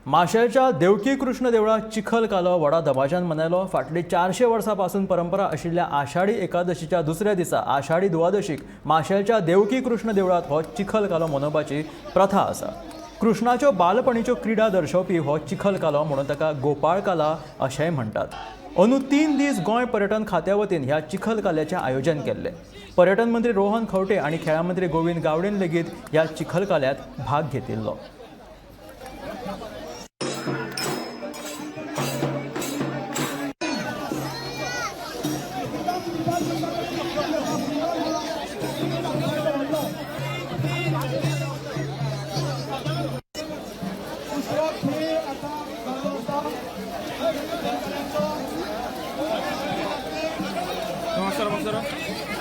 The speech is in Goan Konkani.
माशेलच्या देवकी कृष्ण देवळात चिखल कालो व्हडा दबाज्यान मनयलो. फाटली 400 वर्सां पासून परंपरा आशिल्ल्या आषाढी एकादशीच्या दुसऱ्या दिसा आषाढी दुवादशीक माशेलच्या देवकी कृष्ण देवळात हो चिखल कालो मनोवपाची प्रथा आसा. कृष्णाच्यो बालपणीच्यो क्रिडा दर्शोवपी हो चिखल कालो म्हणून ताका गोपाळ काला अशेंय म्हणटात. अंदू 3 दीस गोंय पर्यटन खात्या वतीन ह्या चिखल काल्याचें आयोजन केल्लें. पर्यटन मंत्री रोहन खंवटे आनी खेळां मंत्री गोविंद गावडेन लेगीत ह्या चिखल काल्यात भाग घेतिल्लो. नमस्कार.